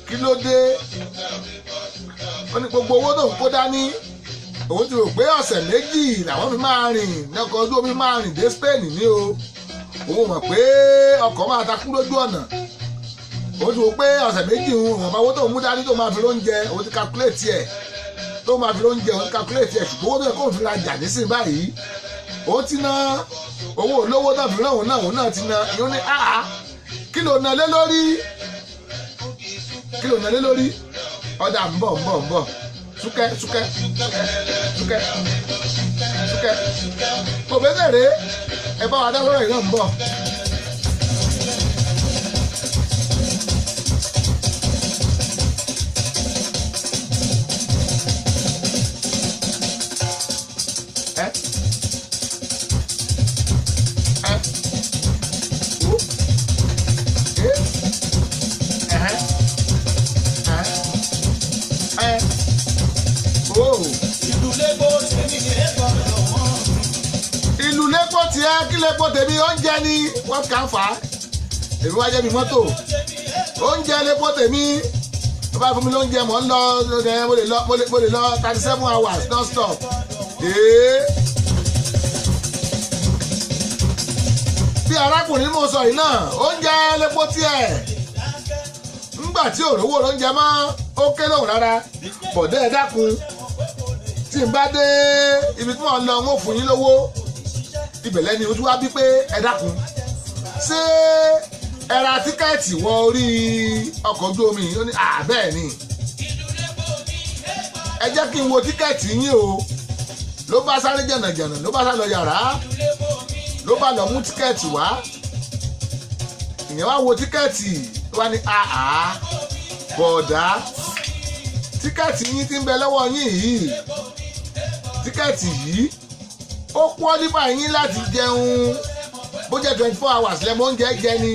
Speaker 2: kí ló dé? Ó ní gbogbo owó tó ń kó dání, òun ti rò pé ọ̀sẹ̀ 2 làwọn fi máa rìn lọ́kọ̀ ojú omi máa rìn dé Spain ní o. Òun mọ̀ pé ọkọ̀ máa takú lójú ọ̀nà. Òun ti rò pé ọ̀sẹ̀ 2 ń ìwọ̀nba owó tó ń mú dání tó máa fi lóúnjẹ, òun ti calculate ẹ̀ tó máa fi lóúnjẹ, òun ti calculate ẹ̀, ṣùgbọ́n owó tó yẹ kóun fi rajà nísìnyí báyìí, òun ti ná owó olówó náà fi rán òun náà, òun náà ti ná. Ìyẹn ní àá, kí ló ná lé lórí? Kí ló ná lé lórí? Ọ̀dà ń bọ̀ ń bọ̀ ń bọ̀. Súkẹ́ súkẹ́ súkẹ́ súkẹ́ òbẹ́sẹ̀rẹ́ ẹ bá wa dá lọ́rọ̀ yìí náà ń bọ̀. Ẹ ẹ wo ẹ ẹhẹ ẹ ẹ ìlú lẹ́pọ̀ tiẹ̀, kí lẹ́pọ̀ tèmi? Oúnjẹ ni wọ́n kà ń fà á. Èmi wá jẹ́ mi mọ́tò, oúnjẹ lẹ́pọ̀ tèmi. Tó bá fún mi lóúnjẹ, mò ń lọ, mo lè lọ 37 hours non stop. Bí arákùnrin mo sọ yìí náà, oúnjẹ lẹ́pọ̀ tiẹ̀. Ńgbà tí òrówó lóúnjẹ mọ́, ó ké lóhùn rárá. Bọ̀dẹ́ ẹ dákun, tí n bá dé ibi tí wọ́n lọ, ń fún yín lówó. Ibẹ̀ lẹ́ni ojú wa bí pé ẹ dákun, ṣé ẹ ra tíkẹ́ẹ̀tì wọ orí ọkọ̀ ojú omi? Ó ní bẹ́ẹ̀ ni, ẹ jẹ́ kí n wo tíkẹ́ẹ̀tì yín o. Ló bá sáré jẹ̀nàjẹ̀nà, ló bá sá lọ yàrá, ló bá lọ mú tíkẹ́ẹ̀tì wá. Ìyẹn wá wo tíkẹ́ẹ̀tì, ló wá ní àá bọ̀dá, tíkẹ́ẹ̀tì yín ti ń bẹ lọ́wọ́ yín yìí, tíkẹ́ẹ̀tì yìí ó qualify yín láti jẹun bó jẹ́ 24 hours lẹ́mọ oúnjẹ jẹ ni.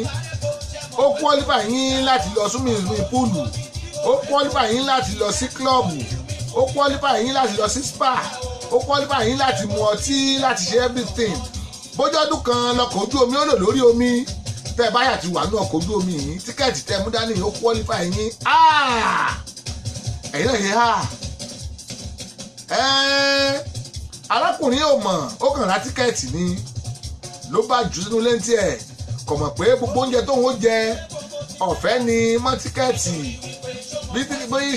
Speaker 2: Ó qualify yín láti lọ swimming pool, ó qualify yín láti lọ sí club, ó qualify yín láti lọ sí spa, ó qualify yín láti mu ọtí, láti ṣe everything. Bójọ́dún kan lọkọ̀ ojú omi ó lò lórí omi, tẹ́ ẹ báyà ti wà ní ọkọ̀ ojú omi yìí, tíkẹ́ẹ̀tì tẹ́ mú dání ó qualify yín. Ẹ̀yin náà yẹ ha. Arákùnrin ò mọ̀, ó kàn ra tíkẹ́ẹ̀tì ni, ló bá jù sínú léńtì ẹ̀. Kò mọ̀ pé gbogbo oúnjẹ tóun ó jẹ ọ̀fẹ́ ni mọ́ tíkẹ́ẹ̀tì. Bí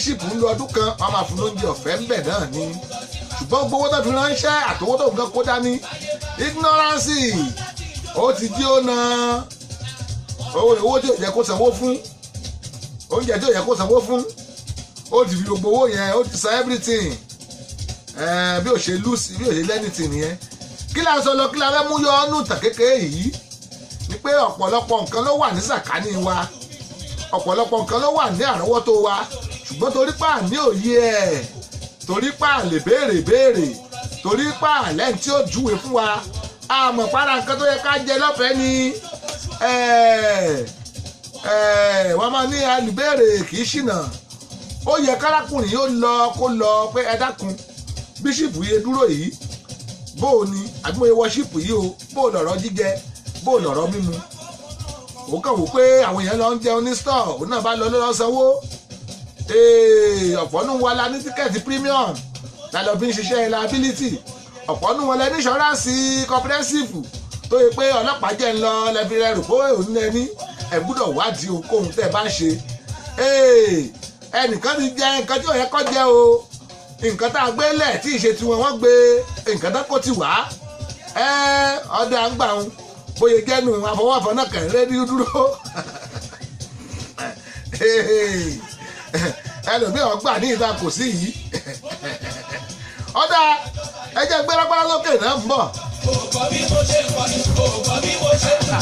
Speaker 2: ṣìpù ń lo ọdún kan, wọ́n máa fún lóúnjẹ ọ̀fẹ́ ń bẹ̀ náà ni. Ṣùgbọ́n gbogbo owó tó fi ránṣẹ́ àtowó tó nǹkan kó dání, ignorance ó ti jí ó na owó tí ò yẹ kó sanwó fún, oúnjẹ tí ò yẹ kó sanwó fún, ó ti fi gbogbo owó yẹn, ó ti san everything. Bí ò ṣe lose, bí ò ṣe lẹ́nìtì nìyẹn. Kí la sọ lọ, kí la fẹ́ mú yọ ọ́nù tàn kékeré yìí ni pé ọ̀pọ̀lọpọ̀ nǹkan ló wà ní sàkání wa, ọ̀pọ̀lọpọ̀ nǹkan ló wà ní àrọ́wọ́tó wa, ṣùgbọ́n torí pa ní òye ẹ̀, torí pa lè béèrè béèrè, torí pa lẹ́yìn tí ó júwe fún wa, àmọ́ para nǹkan tó yẹ ká jẹ lọ́fẹ̀ẹ́ ni. Wọ́n máa ní alùbéèrè kì í ṣìnà. Ó yẹ kárákùnrin yóò lọ kó lọ pé ẹ dákun, bíṣìpù yẹ dúró yìí, bó o ní àbí mo yẹ wọṣípù yìí o, bó o lọ̀rọ̀ jíjẹ, bó o lọ̀rọ̀ mímu. Òun kàn wò pé àwọn èèyàn lọ ń jẹun ní stọ̀, òun náà bá lọ ló lọ sanwó. Ọ̀pọ̀ nù wa la ní tíkẹ́ẹ̀tì premium la lọ fi ń ṣiṣẹ́ liability. Ọ̀pọ̀ nù wọn lẹ ní insurance comprehensive tó yẹ pé ọlọ́pàá jẹ́ ń lọ lẹ́fi rẹ rò pé òun lẹ́ni. Ẹ gbúdọ̀ wádìí ohunkóhun tẹ́ ẹ bá ń ṣe. Ẹnìkan ti jẹ nǹkan tí ò yẹ kó jẹ o, nǹkan tá a gbé lẹ̀ tí ì ṣe tiwọn, wọ́n gbé nǹkan tó kó ti wá. Ọ̀dà ń gbà ń bóyá jẹ́nu àfọwọ́fọ́ náà kàn rédíò dúró. Ẹlòmíràn gbà ní ìta kò sí yìí. Ọ̀dà ẹ jẹ́ gbéragbára lókè náà ń bọ̀.
Speaker 4: Ògbọ́n bí mo ṣe ń kọ́ni, ògbọ́n bí mo ṣe ń kà.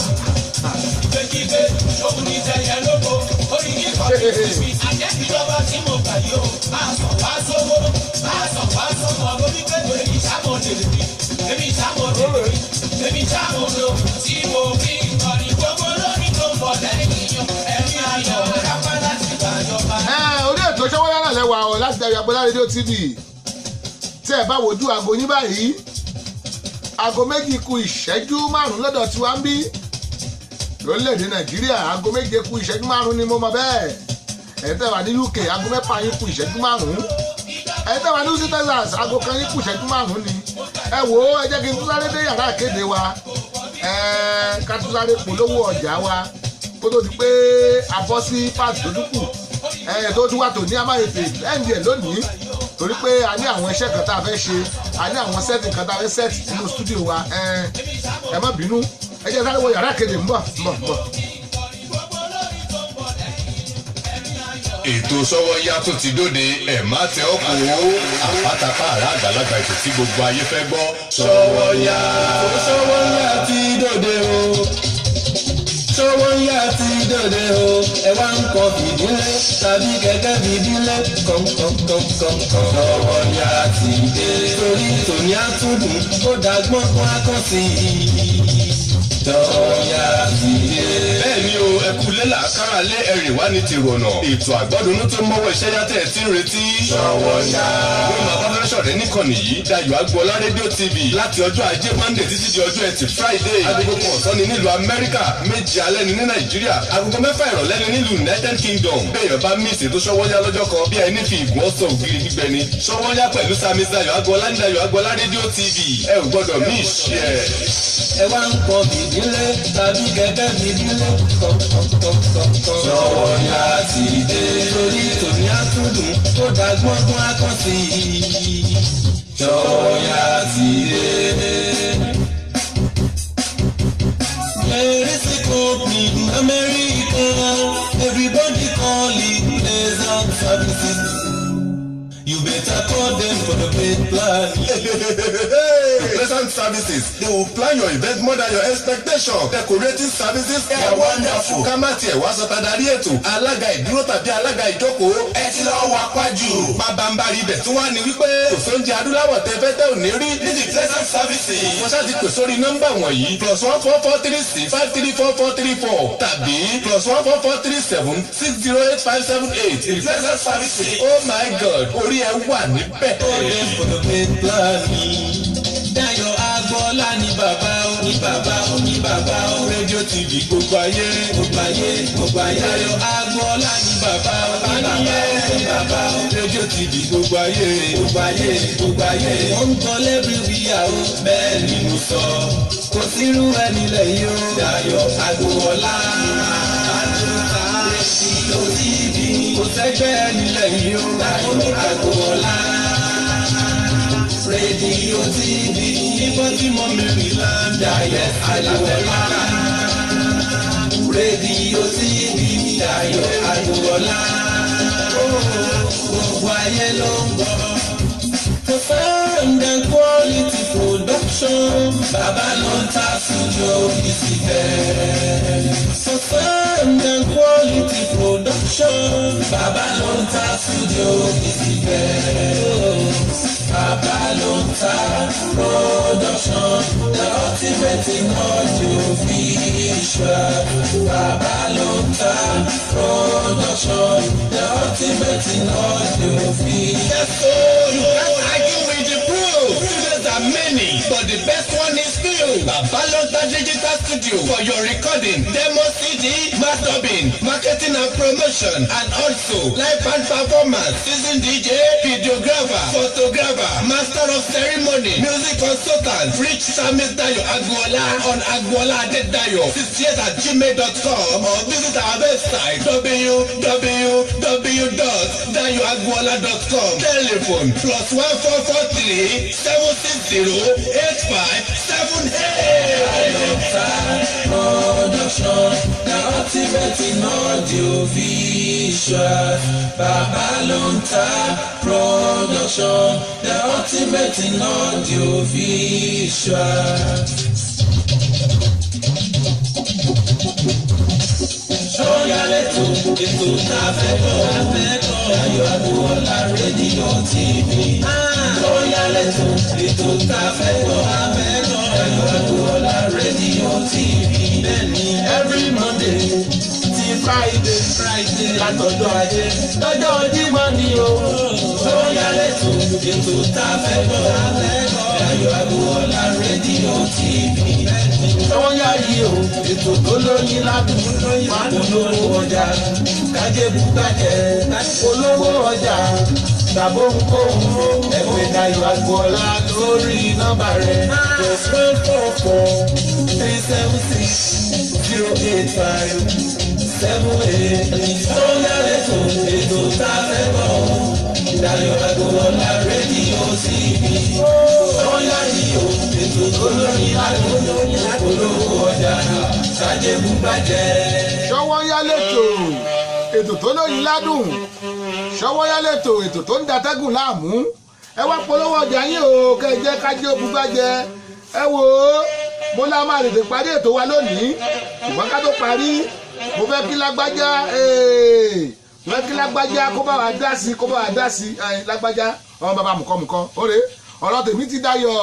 Speaker 4: Ìgbékígbé, ṣòun ní tẹ̀yẹ lóko, orí kíkọ́ mi ti fi. Àjẹ́bíjọba tí mo gbà yìí o, máa sàn wá sówó, máa sàn wá sọ́mọ, lórí pé èmi ìṣàmọ̀ lè rí, èmi ìṣàmọ̀ lè rí, èmi ìṣàmọ̀ lò tí mo fi ń kọ́ni. Gbogbo lórí tó ń bọ̀ lẹ́yìn yan, ẹ̀mí ayọ̀ rápá láti gbàjọba.
Speaker 2: Orí ètò Ṣọwọ́yá náà lẹ́wà ọ̀ láti Dayọ̀ Agbọ́lá rédíò TV. Tí ẹ bá wojú aago yín báyìí, aago 2:05 lọ́dọ̀ tiwa ń bí. Lórílẹ̀‐èdè Nàìjíríà aago 7 kù ìṣẹ́jú 5 ni mo mọ̀ bẹ́ẹ̀. Ẹ̀yin tẹ́ wà ní UK aago 6 yín kù ìṣẹ́jú 5. Ẹ̀yin tẹ́ wà ní Houston Texas aago 1 yín kù ìṣẹ́jú 5 ni. Ẹ wò ó, ẹ jẹ́ kí n tún sáré dé yàrá ìkéde wa, ká tún sáré polówó ọjà wa kó tó di pé a bọ́ sí páàtì tó dúkù. Tó tún wà tó ní amáyètè ẹ̀ǹdì ẹ̀ lónìí, torí pé a ní àwọn iṣẹ́ kan tá a fẹ́ ṣe, a ní àwọn sẹ́ẹ̀tì kan tá a fẹ́ sẹ́ẹ̀tì nínú stúdíò wa. Ẹ má bínú, ẹ jẹ́ sáré wọ yàrá ìkéde ń bọ̀ ń bọ̀ ń bọ̀.
Speaker 3: Ètò Sówónyá tó ti dóde, ẹ̀ má tẹ ọ́ kó o. Àpátápá àrà àgbàlagbà ètò tí gbogbo ayé fẹ́ gbọ́. Sówónyá.
Speaker 4: Sówónyá ti dóde o. Sówónyá ti dóde o. Ẹ wá ń kọ fìdílé tàbí kẹ̀kẹ́ fìdílé kọ̀ǹkọ̀ǹkọ̀ǹkọ̀. Sówónyá ti dé. Torí tòní àtúndùn ó dàgbọ́n fún akọ́sí. Sówónyá ti dé.
Speaker 3: Bẹ́ẹ̀ ni o, ẹ kú lélà kára lé ẹ̀rì wá ní tìrọ̀nà. Ètò àgbọ́dúnú tó mọ́wọ́ iṣẹ́ yàtẹ̀ tí ń retí. Sówónyá. Wọ́n máa bá fẹ́ ṣọ̀rẹ́ níkànnì yìí. Dayọ̀ Agboola rédíò TV láti ọjọ́ Ajé Monday títí di ọjọ́ Ẹtì Friday. Agogo kan ọ̀sán ni nílùú Amẹ́ríkà, 7 alẹ́ ni ní Nàìjíríà, agogo 6 ìrọ̀lẹ́ ni nílùú United Kingdom. Bẹ́ẹ̀yàn bá mísì ètò Sówónyá lọ́jọ́ kan bí ẹni fi ìgùn ọ̀sán ògiri gbígbẹ ni. Sówónyá pẹ̀lú Sami Dayọ̀ Agboola ní Dayọ̀ Agboola rédíò TV. Ẹ ò gbọ́dọ̀ mí ìṣe ẹ̀.
Speaker 4: Ẹ wá ń kọ fìdílé tàbí kẹ̀kẹ́ fìdílé kọ̀ǹkọ̀ǹkọ̀ǹkọ̀. Sówónyá ti dé. Torí tòní àtúndùn ó dàgbọ́n fún akọ́sí. Sówónyá ti dé. There is a company in America, everybody call it Pleasant Services. You better call them for the great plan.
Speaker 3: Pleasant Services, they will plan your event more than your expectation. Decorating services are wonderful. Ká má tiẹ̀ wá sọ tadarí ètò, alága ìdúró tàbí alága ìjókòó. Ẹ ti lọ wá pájú. Pabambari ibẹ̀ tún wá ní wípé kò sóúnjẹ adúláwọ̀ tẹ fẹ́ tẹ́ ò ní rí ní the Pleasant Services. Wọ́n ṣáà ti pè sórí nọ́mbà wọ̀nyí +1 4 4 3 6 5 3 4 4 3 4 tàbí +1 4 4 3 7 6 0 8 5 7 8. The Pleasant Services. Oh my God, orí ẹ wà níbẹ̀.
Speaker 4: Call them for the great plan. Dayọ̀ Agboola ní bàbá ó ní bàbá ó ní bàbá ó. Rédíò TV gbogbo ayé gbogbo ayé gbogbo ayé. Dayọ̀ Agboola ní bàbá ó ní bàbá ó ní bàbá ó. Rédíò TV gbogbo ayé gbogbo ayé gbogbo ayé. Wọ́n ń kọ́ lẹ́bíríwíyà ó bẹ́ẹ̀ ni mo sọ. Kò sírú ẹni lẹ́yìn o. Dayọ̀ Agboola. Rédíò TV kò sẹ́gbẹ́ ẹni lẹ́yìn o. Dayọ̀ Agboola. Rédíò TV ní Baltimore, Maryland, Dayọ̀ Agboola. Rédíò TV Dayọ̀ Agboola. Gbogbo ayé ló ń gbọ́. For sound and quality production, Bàbá ló ń ta studio is the best. For sound and quality production, Bàbá ló ń ta studio is the best. Bàbá ló ń ta production, the ultimate in audio visual. Bàbá ló ń ta production, the ultimate in audio visual.
Speaker 3: Yes, so you can't argue with the proof. Studios are many, but the best one is few. Babalonta Digital Studio for your recording, demo CD, mass dubbing, marketing and promotion, and also live band performance, season DJ, videographer, photographer, master of ceremony, music consultant. Reach Samis Dayo Agboola on Agboola Adedayo 68@gmail.com or visit our website www.dayoagboola.com. Telephone +1 4 4 3 7 6 0 8 5 7 8.
Speaker 4: Production, the ultimate in audio visual. Bàbá ló ń ta production, the ultimate in audio visual. Sọ́yà lẹ́tọ̀ ètò tá a fẹ́ gbọ́. Dayọ̀ Agboola rédíò TV. Sọ́yà lẹ́tọ̀ ètò tá a fẹ́ gbọ́. Dayọ̀ Agboola rédíò TV. Bẹ́ẹ̀ni every Monday ti Friday Friday látọjọ́ Ajé lọ́jọ́ Jímọ̀ ni o. Sọ́yà lẹ́tọ̀ ètò tá a fẹ́ gbọ́. Dayọ̀ Agboola rédíò TV. Wọ́n yá yìí o, ètò tó lóyin ládùn, wá polówó ọjà, kájébù gbàjẹ́, polówó ọjà, tàbó ohunkóhun, ẹ pè Dayọ̀ Agboola lórí nọ́mbà rẹ̀ +1 4 4 376 085 78. Sọ́yà lẹ́tọ̀ ètò tá a fẹ́ bọ̀ Dayọ̀ Agboola rédíò TV. Sọ́yà yìí o, ètò tó lóyin ládùn, polówó ọjà, kájébù gbàjẹ́.
Speaker 2: Ṣọwọ́ yá lẹ́tọ̀ ètò tó lóyin ládùn, ṣọwọ́ yá lẹ́tọ̀ ètò tó ń datẹ́gùn láàmú. Ẹ wá polówó ọjà yín o, kẹ́ ẹ jẹ́ kájí ó bugbájẹ. Ẹ wò ó, mo lá máa tètè parí ètò wa lónìí, ṣùgbọ́n ká tó parí, mo fẹ́ kí lágbájá kó bá wa dá sí, kó bá wa dá sí. Lágbájá ọmọ bàbá mùkọ́mùkọ́, óre ọ̀rọ̀ tèmi ti dayọ̀.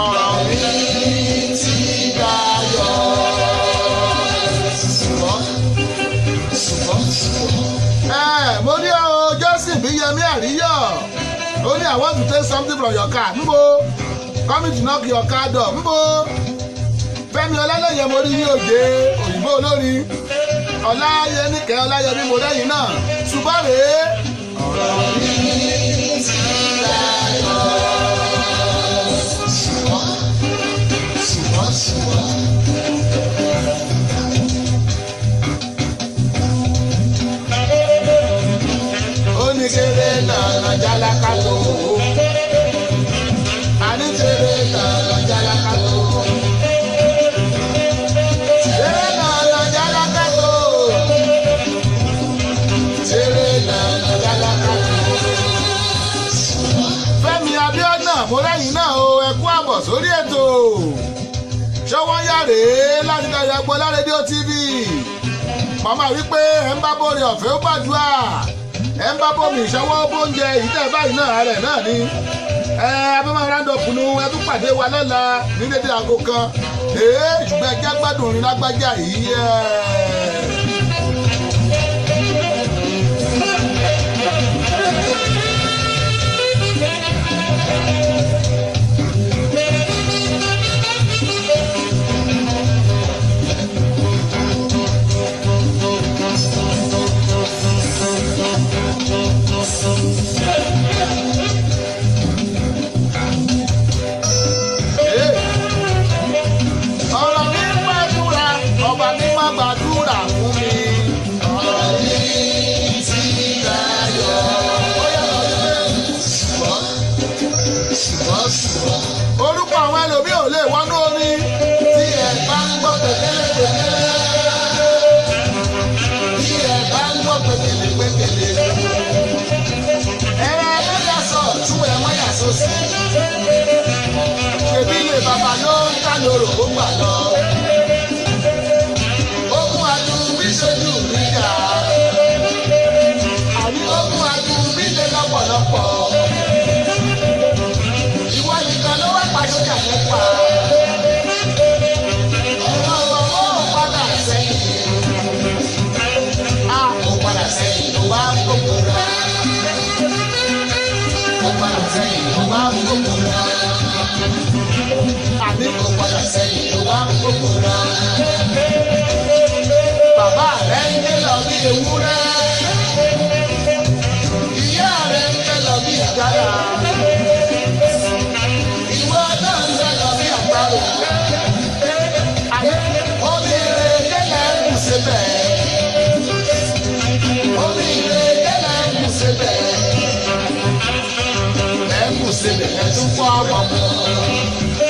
Speaker 2: Ọ̀rọ̀ mi ti dayọ̀. Ṣùgbọ́n ṣùgbọ́n ṣùgbọ́n. Ẹ mo ní o, Johnson Bíyẹmí Àríyọ̀, ó ní, "I want to take something from your car." Nbo coming to knock your car door? Nbo Fẹ́mi Ọlálẹ́yẹ, mo rí ní òde òyìnbó olórin Ọláyẹníkẹ́ Ọláyẹmí, mo rẹ́yìn náà ṣùgbọ́n rèé. Ọ̀rọ̀ mi ti dayọ̀. Ṣùgbọ́n ṣùgbọ́n ṣùgbọ́n. Ó ní kéré lọ́nà jálákà tó, àní kéré lọ́nà jálákà tó, kéré lọ́nà jálákà tó, kéré lọ́nà jálákà tó. Fẹ́mi Abíọ́nà, mo rẹ́yìn náà o, ẹ kú àbọ̀ sórí ètò ṣọwọ́ yàrá láti Dayọ̀ Agboola rédíò TV. Màmá wípé ẹ̀ ń bá bóore ọ̀fẹ́ ó gbàdúrà, ẹ̀ ń bá bómi ìṣọwọ́ bóúnjẹ ìtẹ́ báyìí náà rẹ̀ náà ni ẹ abẹ́mọ̀ round-up nu. Ẹ tún pàdé wa lọ́la ní dédé aago 1. Ee, ṣùgbọ́n ẹ jẹ́ gbádùn orin lágbájá yìí ẹ̀. Ọ̀rọ̀ mi ń gbàdúrà, ọba mi máa gbàdúrà fún mi. Ọ̀rọ̀ mi ti dayọ̀. Ó yá, lọ sí
Speaker 5: Ṣùgbọ́n ṣùgbọ́n ṣùgbọ́n.
Speaker 2: Orúkọ àwọn ẹlòmíì ò lè wọnú orin.
Speaker 5: Tí ẹ bá ń gbọ́ pẹ̀kẹ́lẹ́ pẹ̀kẹ́lẹ́, tí ẹ bá ń gbọ́ pẹ̀kẹ́lẹ́ pẹ̀kẹ́lẹ́,
Speaker 2: Ẹ̀rọ ẹlẹ́yà sọ tún ẹ̀ mọ́yà sósì. Ṣèbí ilé bàbá ló ń ká lóró ó gbà lọ.
Speaker 5: Ogun adùn bí ṣojú mi jà, àní ogun adùn bí lé lọ́pọ̀lọpọ̀. Ìwọ nìkan ló wá pa sójà nípa. Ọ̀rọ̀ ọ̀rọ̀ ó padà sẹ́yìn. A ò padà sẹ́yìn ló wá gbogbo rà. Ó padà sẹ́yìn ló wá gbogbo rà.
Speaker 2: Àní
Speaker 5: Ó padà sẹ́yìn ló wá gbogbo rà.
Speaker 2: Bàbá rẹ̀ ń gbé lọ bí ewúrẹ́.
Speaker 5: Ìyá rẹ̀ ń gbé lọ bí àgàrà. Ìwọ náà ń gbé lọ bí àparò.
Speaker 2: Àní
Speaker 5: Omi ìrèké lẹ̀ ń kù síbẹ̀. Omi ìrèké lẹ̀ ń kù síbẹ̀. Lẹ̀ ń kù síbẹ̀, ẹ̀ tún fọ́ ọmọ mọ́.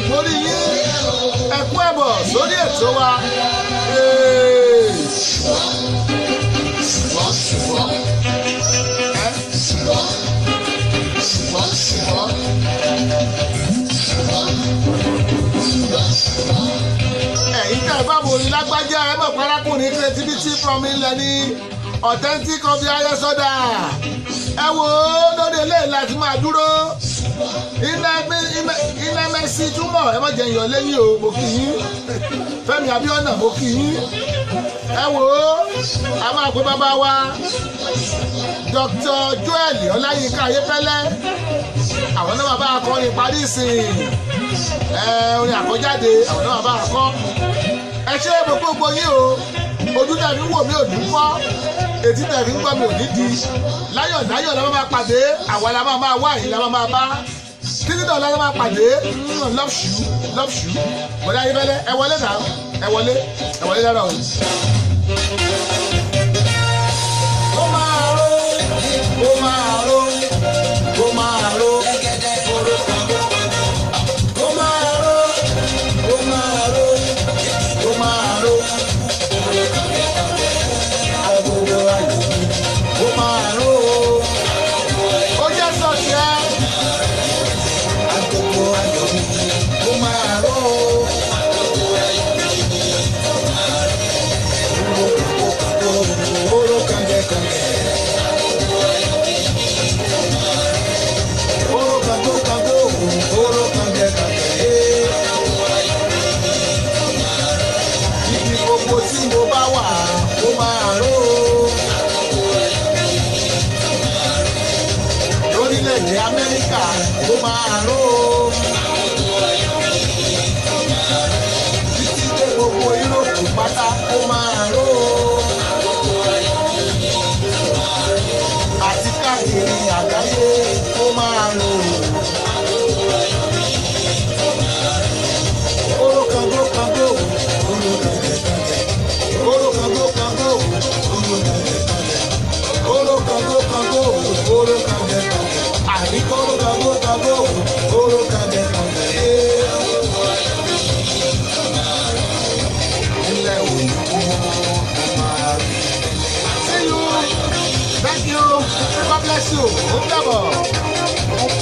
Speaker 2: Mórí yín, ẹ kú ẹ̀bọ̀ sórí ètò wa. Ẹ̀yin tẹ́ ẹ bá mo rí lágbájá, ẹ mọ̀ parákùnrin creativity from ilẹ̀ ní authentic of the highest order. Ẹ wo lórí eléyìí láti máa dúró. Iná mẹ́sì túmọ̀, ẹ má jẹ́ ìyọ̀ lẹ́yìn o, mo kì í. Fẹ́mi Abíọ́nà, mo kì í. Ẹ wo, a máa pe bàbá wa Dr. Joel Ọláyínká Ayéfẹ́lẹ́, àwọn náà bàbá akọrin parí ìsìn ẹ orin àkọjáde, àwọn náà bàbá akọ. Ẹ ṣe gbogbo yín o, ojú tẹ̀mí wò mí ò ní fọ́, etí tẹ̀mí ń gbọ́ mi ò ní di. Láyọ̀ láyọ̀ la máa pàdé, àwa la máa wá, yìí la máa bá títí dọ̀la la máa pàdé. Love you, love you. Bọ̀dá Ayéfẹ́lẹ́, ẹ wọlé náà, ẹ wọlé, ẹ wọlé lára o. Ó máa ró, ó máa ró, ó máa ró, ó máa ró, ó máa ró, ó máa ró, agogo ayọ̀ mi, ó máa ró. Ó jẹ́ sọ̀tì ẹ́. Agogo ayọ̀ mi, ó máa ró. Oró kàngẹ́ kàngẹ́. Oró kàngó kàngó, oró kàngẹ́ kàngẹ́. Ibi gbogbo tí mo bá wà, ó máa ró. Lórílẹ̀-èdè Amẹ́ríkà, ó máa ró. Títí dé gbogbo Yúróòpù pátá, ó máa ró. Àti káàkiri àgbáyé, ó máa ró. Oró kàngó kàngó, oró kàngẹ́ kàngẹ́. Oró kàngó kàngó, oró kàngẹ́ kàngẹ́. Oró kàngó kàngó, oró kàngẹ́ kàngẹ́. Àní kóró kàngó kàngó, oró kàngẹ́ kàngẹ́. Ilẹ̀ òní kú, ó máa rí. See you. Thank you. God bless you. Ó dàbọ̀.